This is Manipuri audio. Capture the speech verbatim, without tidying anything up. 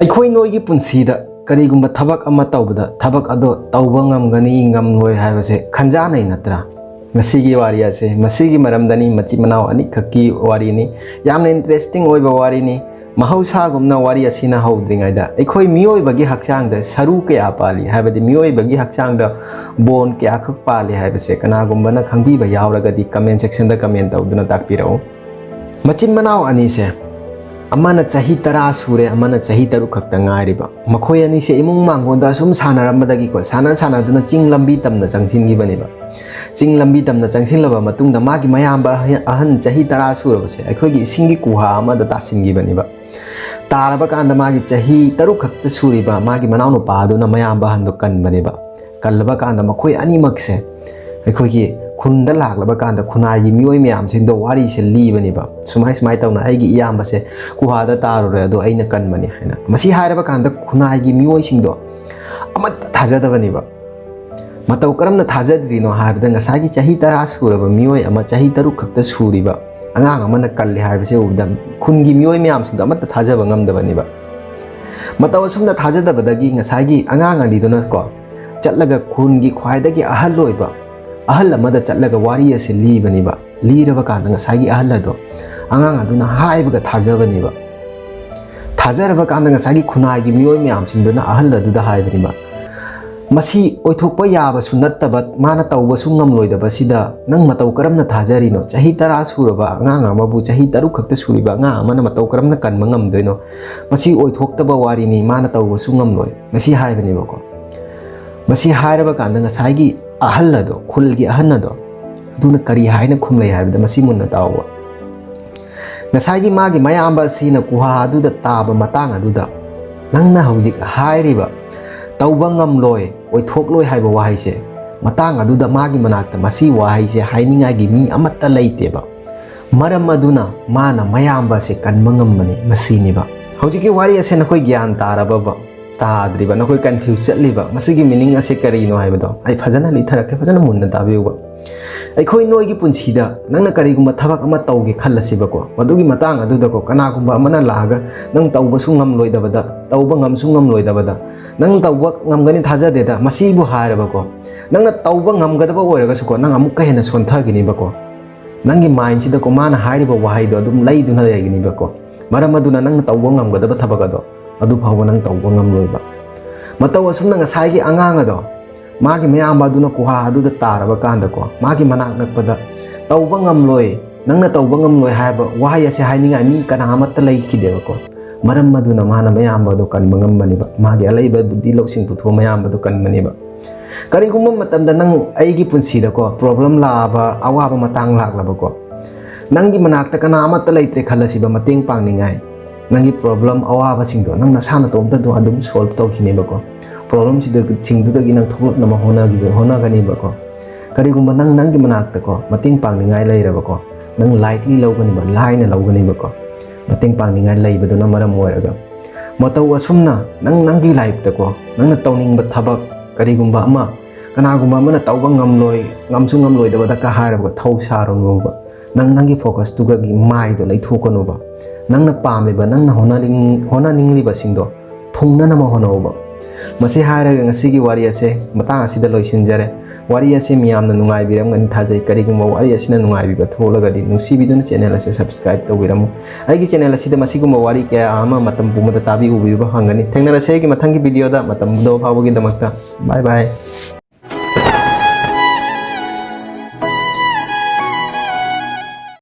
ꯑꯩꯈꯣꯏ ꯅꯣꯏꯒꯤ ꯄꯨꯟꯁꯤꯗ ꯀꯔꯤꯒꯨꯝꯕ ꯊꯕꯛ ꯑꯃ ꯇꯧꯕꯗ ꯊꯕꯛ ꯑꯗꯣ ꯇꯧꯕ ꯉꯝꯒꯅꯤ ꯉꯝꯂꯣꯏ ꯍꯥꯏꯕꯁꯦ ꯈꯟꯖꯥꯅꯩ ꯅꯠꯇ꯭ꯔꯥ? ꯉꯁꯤꯒꯤ ꯋꯥꯔꯤ ꯑꯁꯦ ꯃꯁꯤꯒꯤ ꯃꯔꯝꯗꯅꯤ, ꯃꯆꯤꯟ ꯃꯅꯥꯎ ꯑꯅꯤꯈꯛꯀꯤ ꯋꯥꯔꯤꯅꯤ꯫ ꯌꯥꯝꯅ interesting ꯑꯣꯏꯕ ꯋꯥꯔꯤꯅꯤ꯫ ꯃꯍꯧꯁꯥꯒꯨꯝꯅ ꯋꯥꯔꯤ ꯑꯁꯤꯅ ꯍꯧꯗ꯭ꯔꯤꯉꯩꯗ ꯑꯩꯈꯣꯏ ꯃꯤꯑꯣꯏꯕꯒꯤ ꯍꯛꯆꯥꯡꯗ ꯁꯔꯨ ꯀꯌꯥ ꯄꯥꯜꯂꯤ, ꯍꯥꯏꯕꯗꯤ ꯃꯤꯑꯣꯏꯕꯒꯤ ꯍꯛꯆꯥꯡꯗ bone ꯀꯌꯥꯈꯛ ꯄꯥꯜꯂꯤ ꯍꯥꯏꯕꯁꯦ ꯀꯅꯥꯒꯨꯝꯕꯅ ꯈꯪꯕꯤꯕ ꯌꯥꯎꯔꯒꯗꯤ comment section ꯗ comment ꯇꯧꯗꯨꯅ ꯇꯥꯛꯄꯤꯔꯛꯎ꯫ ꯃꯆꯤꯟ ꯃꯅꯥꯎ ꯑꯅꯤꯁꯦ, ꯑꯃꯅ ꯆꯍꯤ ꯇꯔꯥ ꯁꯨꯔꯦ, ꯑꯃꯅ ꯆꯍꯤ ꯇꯔꯨꯛ ꯈꯛꯇ ꯉꯥꯏꯔꯤꯕ꯫ ꯃꯈꯣꯏ ꯑꯅꯤꯁꯦ ꯏꯃꯨꯡ ꯃꯥꯡꯒꯣꯟꯗ ꯑꯁꯨꯝ ꯁꯥꯟꯅꯔꯝꯕꯗꯒꯤꯀꯣ, ꯁꯥꯟꯅ ꯁꯥꯟꯅꯗꯨꯅ ꯆꯤꯡ ꯂꯝꯕꯤ ꯇꯝꯅ ꯆꯪꯁꯤꯟꯈꯤꯕꯅꯦꯕ꯫ ꯆꯤꯡ ꯂꯝꯕꯤ ꯇꯝꯅ ꯆꯪꯁꯤꯜꯂꯕ ꯃꯇꯨꯡꯗ ꯃꯥꯒꯤ ꯃꯌꯥꯝꯕ ꯑꯍ-, ꯑꯍꯟ ꯆꯍꯤ ꯇꯔꯥ ꯁꯨꯔꯕꯁꯦ ꯑꯩꯈꯣꯏꯒꯤ ꯏꯁꯤꯡꯒꯤ ꯀꯨꯍꯥ ꯑꯃꯗ ꯇꯥꯁꯤꯟꯈꯤꯕꯅꯦꯕ꯫ ꯇꯥꯔꯕ ꯀꯥꯟꯗ ꯃꯥꯒꯤ ꯆꯍꯤ ꯇꯔꯨꯛ ꯈꯛꯇ ꯁꯨꯔꯤꯕ ꯃꯥꯒꯤ ꯃꯅꯥꯎꯅꯨꯄꯥ ꯑꯗꯨꯅ ꯃꯌꯥꯝꯕ ꯑꯍꯟꯗꯣ ꯀꯟꯕꯅꯦꯕ꯫ ꯀꯜꯂꯕ ꯀꯥꯟꯗ ꯃꯈꯣꯏ ꯑꯅꯤꯃꯛꯁꯦ ꯑꯩꯈꯣꯏꯒꯤ ꯈꯨꯟꯗ ꯂꯥꯛꯂꯕ ꯀꯥꯟꯗ ꯈꯨꯟꯅꯥꯏꯒꯤ ꯃꯤꯑꯣꯏ ꯃꯌꯥꯝꯁꯤꯡꯗꯣ ꯋꯥꯔꯤꯁꯦ ꯂꯤꯕꯅꯦꯕ, ꯁꯨꯃꯥꯏ ꯁꯨꯃꯥꯏ ꯇꯧꯅ ꯑꯩꯒꯤ ꯏꯌꯥꯝꯕꯁꯦ ꯀꯨꯍꯥꯗ ꯇꯥꯔꯨꯔꯦ, ꯑꯗꯣ ꯑꯩꯅ ꯀꯟꯕꯅꯤ ꯍꯥꯏꯅ꯫ ꯃꯁꯤ ꯍꯥꯏꯔꯕ ꯀꯥꯟꯗ ꯈꯨꯟꯅꯥꯏꯒꯤ ꯃꯤꯑꯣꯏꯁꯤꯡꯗꯣ ꯑꯃꯠꯇ ꯊꯥꯖꯗꯕꯅꯦꯕ꯫ ꯃꯇꯧ ꯀꯔꯝꯅ ꯊꯥꯖꯗ꯭ꯔꯤꯅꯣ ꯍꯥꯏꯕꯗ, ꯉꯁꯥꯏꯒꯤ ꯆꯍꯤ ꯇꯔꯥ ꯁꯨꯔꯕ ꯃꯤꯑꯣꯏ ꯑꯃ, ꯆꯍꯤ ꯇꯔꯨꯛ ꯈꯛꯇ ꯁꯨꯔꯤꯕ ꯑꯉꯥꯡ ꯑꯃꯅ ꯀꯜꯂꯤ ꯍꯥꯏꯕꯁꯦ ꯎꯕꯗ ꯈꯨꯟꯒꯤ ꯃꯤꯑꯣꯏ ꯃꯌꯥꯝꯁꯤꯡꯗꯣ ꯑꯃꯠꯇ ꯊꯥꯖꯕ ꯉꯝꯗꯕꯅꯦꯕ꯫ ꯃꯇꯧ ꯑꯁꯨꯝꯅ ꯊꯥꯖꯗꯕꯗꯒꯤ ꯉꯁꯥꯏꯒꯤ ꯑꯉꯥꯡ ꯑꯅꯤꯗꯨꯅꯀꯣ ꯆꯠꯂꯒ ꯈꯨꯟꯒꯤ ꯈ꯭ꯋꯥꯏꯗꯒꯤ ꯑꯍꯜ ꯑꯣꯏꯕ ꯑꯍꯜ ꯑꯃꯗ ꯆꯠꯂꯒ ꯋꯥꯔꯤ ꯑꯁꯤ ꯂꯤꯕꯅꯦꯕ꯫ ꯂꯤꯔꯕ ꯀꯥꯟꯗ ꯉꯁꯥꯏꯒꯤ ꯑꯍꯜ ꯑꯗꯣ ꯑꯉꯥꯡ ꯑꯗꯨꯅ ꯍꯥꯏꯕꯒ ꯊꯥꯖꯕꯅꯦꯕ꯫ ꯊꯥꯖꯔꯕ ꯀꯥꯟꯗ ꯉꯁꯥꯏꯒꯤ ꯈꯨꯟꯅꯥꯏꯒꯤ ꯃꯤꯑꯣꯏ ꯃꯌꯥꯝꯁꯤꯡꯗꯨꯅ ꯑꯍꯜ ꯑꯗꯨꯗ ꯍꯥꯏꯕꯅꯦꯕ, "ꯃꯁꯤ ꯑꯣꯏꯊꯣꯛꯄ ꯌꯥꯕꯁꯨ ꯅꯠꯇꯕ, ꯃꯥꯅ ꯇꯧꯕꯁꯨ ꯉꯝꯂꯣꯏꯗꯕꯁꯤꯗ ꯅꯪ ꯃꯇꯧ ꯀꯔꯝꯅ ꯊꯥꯖꯔꯤꯅꯣ? ꯆꯍꯤ ꯇꯔꯥ ꯁꯨꯔꯕ ꯑꯉꯥꯡ ꯑꯃꯕꯨ, ꯆꯍꯤ ꯇꯔꯨꯛ ꯈꯛꯇ ꯁꯨꯔꯤꯕ ꯑꯉꯥꯡ ꯑꯃꯅ ꯃꯇꯧ ꯀꯔꯝꯅ ꯀꯟꯕ ꯉꯝꯗꯣꯏꯅꯣ? ꯃꯁꯤ ꯑꯣꯏꯊꯣꯛꯇꯕ ꯋꯥꯔꯤꯅꯤ, ꯃꯥꯅ ꯇꯧꯕꯁꯨ ꯉꯝꯂꯣꯏ", ꯃꯁꯤ ꯍꯥꯏꯕꯅꯦꯕꯀꯣ꯫ ꯃꯁꯤ ꯍꯥꯏꯔꯕ ꯀꯥꯟꯗ ꯉꯁꯥꯏꯒꯤ ꯑꯍꯜ ꯑꯗꯣ, ꯈꯨꯜꯒꯤ ꯑꯍꯟ ꯑꯗꯣ, ꯑꯗꯨꯅ ꯀꯔꯤ ꯍꯥꯏꯅ ꯈꯨꯝꯂꯩ ꯍꯥꯏꯕꯗ, ꯃꯁꯤ ꯃꯨꯟꯅ ꯇꯥꯎꯕ꯫ ꯉꯁꯥꯏꯒꯤ ꯃꯥꯒꯤ ꯃꯌꯥꯝꯕ ꯑꯁꯤꯅ ꯀꯨꯍꯥ ꯑꯗꯨꯗ ꯇꯥꯕ ꯃꯇꯥꯡ ꯑꯗꯨꯗ, ꯅꯪꯅ ꯍꯧꯖꯤꯛ ꯍꯥꯏꯔꯤꯕ "ꯇꯧꯕ ꯉꯝꯂꯣꯏ, ꯑꯣꯏꯊꯣꯛꯂꯣꯏ" ꯍꯥꯏꯕ ꯋꯥꯍꯩꯁꯦ, ꯃꯇꯥꯡ ꯑꯗꯨꯗ ꯃꯥꯒꯤ ꯃꯅꯥꯛꯇ ꯃꯁꯤ ꯋꯥꯍꯩꯁꯦ ꯍꯥꯏꯅꯤꯡꯉꯥꯏꯒꯤ ꯃꯤ ꯑꯃꯠꯇ ꯂꯩꯇꯦꯕ꯫ ꯃꯔꯝ ꯑꯗꯨꯅ ꯃꯥꯅ ꯃꯌꯥꯝꯕ ꯑꯁꯦ ꯀꯟꯕ ꯉꯝꯕꯅꯤ, ꯃꯁꯤꯅꯦꯕ꯫ ꯍꯧꯖꯤꯛꯀꯤ ꯋꯥꯔꯤ ꯑꯁꯦ ꯅꯈꯣꯏ ꯒ꯭ꯌꯥꯟ ꯇꯥꯔꯕꯕ? ꯇꯥꯗ꯭ꯔꯤꯕ, ꯅꯈꯣꯏ ꯀꯟꯐ꯭ꯌꯨꯁ ꯆꯠꯂꯤꯕ, ꯃꯁꯤꯒꯤ ꯃꯤꯅꯤꯡ ꯑꯁꯦ ꯀꯔꯤꯅꯣ ꯍꯥꯏꯕꯗꯣ ꯑꯩ ꯐꯖꯅ ꯂꯤꯊꯔꯛꯀꯦ, ꯐꯖꯅ ꯃꯨꯟꯅ ꯇꯥꯕꯤꯌꯨꯕ꯫ ꯑꯩꯈꯣꯏ ꯅꯣꯏꯒꯤ ꯄꯨꯟꯁꯤꯗ ꯅꯪꯅ ꯀꯔꯤꯒꯨꯝꯕ ꯊꯕꯛ ꯑꯃ ꯇꯧꯒꯦ ꯈꯜꯂꯁꯤꯕꯀꯣ, ꯃꯗꯨꯒꯤ ꯃꯇꯥꯡ ꯑꯗꯨꯗꯀꯣ ꯀꯅꯥꯒꯨꯝꯕ ꯑꯃꯅ ꯂꯥꯛꯑꯒ ꯅꯪ ꯇꯧꯕꯁꯨ ꯉꯝꯂꯣꯏꯗꯕꯗ, ꯇꯧꯕ ꯉꯝꯁꯨ ꯉꯝꯂꯣꯏꯗꯕꯗ, ꯅꯪ ꯇꯧꯕ ꯉꯝꯒꯅꯤ ꯊꯥꯖꯗꯦꯗ ꯃꯁꯤꯕꯨ ꯍꯥꯏꯔꯕꯀꯣ, ꯅꯪꯅ ꯇꯧꯕ ꯉꯝꯒꯗꯕ ꯑꯣꯏꯔꯒꯁꯨꯀꯣ, ꯅꯪ ꯑꯃꯨꯛꯀ ꯍꯦꯟꯅ ꯁꯣꯟꯊꯈꯤꯅꯤꯕꯀꯣ꯫ ꯅꯪꯒꯤ ꯃꯥꯏꯟꯁꯤꯗꯀꯣ ꯃꯥꯅ ꯍꯥꯏꯔꯤꯕ ꯋꯥꯍꯩꯗꯣ ꯑꯗꯨꯝ ꯂꯩꯗꯨꯅ ꯂꯩꯒꯅꯤꯕꯀꯣ꯫ ꯃꯔꯝ ꯑꯗꯨꯅ ꯅꯪꯅ ꯇꯧꯕ ꯉꯝꯒꯗꯕ ꯊꯕꯛ ꯑꯗꯣ ꯑꯗꯨ ꯐꯥꯎꯕ ꯅꯪ ꯇꯧꯕ ꯉꯝꯂꯣꯏꯕ꯫ ꯃꯇꯧ ꯑꯁꯨꯝꯅ ꯉꯁꯥꯏꯒꯤ ꯑꯉꯥꯡ ꯑꯗꯣ ꯃꯥꯒꯤ ꯃꯌꯥꯝꯕ ꯑꯗꯨꯅ ꯀꯨꯍꯥ ꯑꯗꯨꯗ ꯇꯥꯔꯕ ꯀꯥꯟꯗꯀꯣ, ꯃꯥꯒꯤ ꯃꯅꯥꯛ ꯅꯛꯄꯗ "ꯇꯧꯕ ꯉꯝꯂꯣꯏ, ꯅꯪꯅ ꯇꯧꯕ ꯉꯝꯂꯣꯏ" ꯍꯥꯏꯕ ꯋꯥꯍꯩ ꯑꯁꯦ ꯍꯥꯏꯅꯤꯡꯉꯥꯏ ꯃꯤ ꯀꯅꯥ ꯑꯃꯠꯇ ꯂꯩꯈꯤꯗꯦꯕꯀꯣ꯫ ꯃꯔꯝ ꯑꯗꯨꯅ ꯃꯥꯅ ꯃꯌꯥꯝꯕ ꯑꯗꯨ ꯀꯟꯕ ꯉꯝꯕꯅꯦꯕ, ꯃꯥꯒꯤ ꯑꯂꯩꯕ ꯕꯨꯗꯤ ꯂꯧꯁꯤꯡ ꯄꯨꯊꯣꯛꯑ ꯃꯌꯥꯝꯕ ꯑꯗꯨ ꯀꯟꯕꯅꯦꯕ꯫ ꯀꯔꯤꯒꯨꯝꯕ ꯃꯇꯝꯗ ꯅꯪ ꯑꯩꯒꯤ ꯄꯨꯟꯁꯤꯗꯀꯣ ꯄ꯭ꯔꯣꯕ꯭ꯂꯦꯝ ꯂꯥꯛꯑꯕ, ꯑꯋꯥꯕ ꯃꯇꯥꯡ ꯂꯥꯛꯂꯕꯀꯣ, ꯅꯪꯒꯤ ꯃꯅꯥꯛꯇ ꯀꯅꯥ ꯑꯃꯠꯇ ꯂꯩꯇ꯭ꯔꯦ ꯈꯜꯂꯁꯤꯕ ꯃꯇꯦꯡ ꯄꯥꯡꯅꯤꯡꯉꯥꯏ, ꯅꯪꯒꯤ ꯄ꯭ꯔꯣꯕ꯭ꯂꯦꯝ ꯑꯋꯥꯕꯁꯤꯡꯗꯣ ꯅꯪ ꯅꯁꯥ ꯅꯇꯣꯝꯇꯗꯣ ꯑꯗꯨꯝ ꯁꯣꯜꯕ ꯇꯧꯈꯤꯅꯦꯕꯀꯣ꯫ ꯄ꯭ꯔꯣꯕ꯭ꯂꯦꯝꯁꯤꯡꯗꯨꯗꯒꯤ ꯅꯪ ꯊꯣꯛꯂꯛꯅꯕ ꯍꯣꯠꯅꯒꯤ-, ꯍꯣꯠꯅꯒꯅꯤꯕꯀꯣ꯫ ꯀꯔꯤꯒꯨꯝꯕ ꯅꯪ ꯅꯪꯒꯤ ꯃꯅꯥꯛꯇꯀꯣ ꯃꯇꯦꯡ ꯄꯥꯡꯅꯤꯡꯉꯥꯏ ꯂꯩꯔꯕꯀꯣ, ꯅꯪ ꯂꯥꯏꯠꯂꯤ ꯂꯧꯒꯅꯤꯕ, ꯂꯥꯏꯅ ꯂꯧꯒꯅꯤꯕꯀꯣ꯫ ꯃꯇꯦꯡ ꯄꯥꯡꯅꯤꯡꯉꯥꯏ ꯂꯩꯕꯗꯨꯅ ꯃꯔꯝ ꯑꯣꯏꯔꯒ ꯃꯇꯧ ꯑꯁꯨꯝꯅ ꯅꯪ ꯅꯪꯒꯤ ꯂꯥꯏꯐꯇꯀꯣ ꯅꯪꯅ ꯇꯧꯅꯤꯡꯕ ꯊꯕꯛ ꯀꯔꯤꯒꯨꯝꯕ ꯑꯃ, ꯀꯅꯥꯒꯨꯝꯕ ꯑꯃꯅ ꯇꯧꯕ ꯉꯝꯂꯣꯏ, ꯉꯝꯁꯨ ꯉꯝꯂꯣꯏꯗꯕꯗ ꯀ ꯍꯥꯏꯔꯕ ꯊꯧ ꯁꯥꯔꯨꯅꯨꯕ꯫ ꯅꯪ ꯅꯪꯒꯤ ꯐꯣꯀꯁꯇꯨꯒꯤ ꯃꯥꯏꯗꯣ ꯂꯩꯊꯣꯛꯀꯅꯨꯕ꯫ ꯅꯪꯅ ꯄꯥꯝꯃꯤꯕ, ꯅꯪꯅ ꯍꯣꯠꯅꯅꯤꯡ-, ꯍꯣꯠꯅꯅꯤꯡꯂꯤꯕꯁꯤꯡꯗꯣ ꯊꯨꯡꯅꯅꯕ ꯍꯣꯠꯅꯧꯕ꯫ ꯃꯁꯤ ꯍꯥꯏꯔꯒ ꯉꯁꯤꯒꯤ ꯋꯥꯔꯤ ꯑꯁꯦ ꯃꯇꯥꯡ ꯑꯁꯤꯗ ꯂꯣꯏꯁꯤꯟꯖꯔꯦ꯫ ꯋꯥꯔꯤ ꯑꯁꯤ ꯃꯤꯌꯥꯝꯅ ꯅꯨꯡꯉꯥꯏꯕꯤꯔꯝꯒꯅꯤ ꯊꯥꯖꯩ꯫ ꯀꯔꯤꯒꯨꯝꯕ ꯋꯥꯔꯤ ꯑꯁꯤꯅ ꯅꯨꯡꯉꯥꯏꯕꯤꯕ ꯊꯣꯛꯂꯒꯗꯤ ꯅꯨꯡꯁꯤꯕꯤꯗꯨꯅ ꯆꯦꯅꯦꯜ ꯑꯁꯤ ꯁꯕꯁꯀ꯭ꯔꯥꯏꯕ ꯇꯧꯕꯤꯔꯝꯃꯨ꯫ ꯑꯩꯒꯤ ꯆꯦꯅꯦꯜ ꯑꯁꯤꯗ ꯃꯁꯤꯒꯨꯝꯕ ꯋꯥꯔꯤ ꯀꯌꯥ ꯑꯃ ꯃꯇꯝ ꯄꯨꯝꯕꯗ ꯇꯥꯕꯤꯎꯕꯤꯕ ꯐꯪꯒꯅꯤ꯫ ꯊꯦꯡꯅꯔꯁꯦ ꯑꯩꯒꯤ ꯃꯊꯪꯒꯤ ꯚꯤꯗꯤꯑꯣꯗ꯫ ꯃꯇꯝꯗꯣ ꯐꯥꯎꯕꯒꯤꯗꯃꯛꯇ ꯕꯥꯏ ꯕꯥꯏ꯫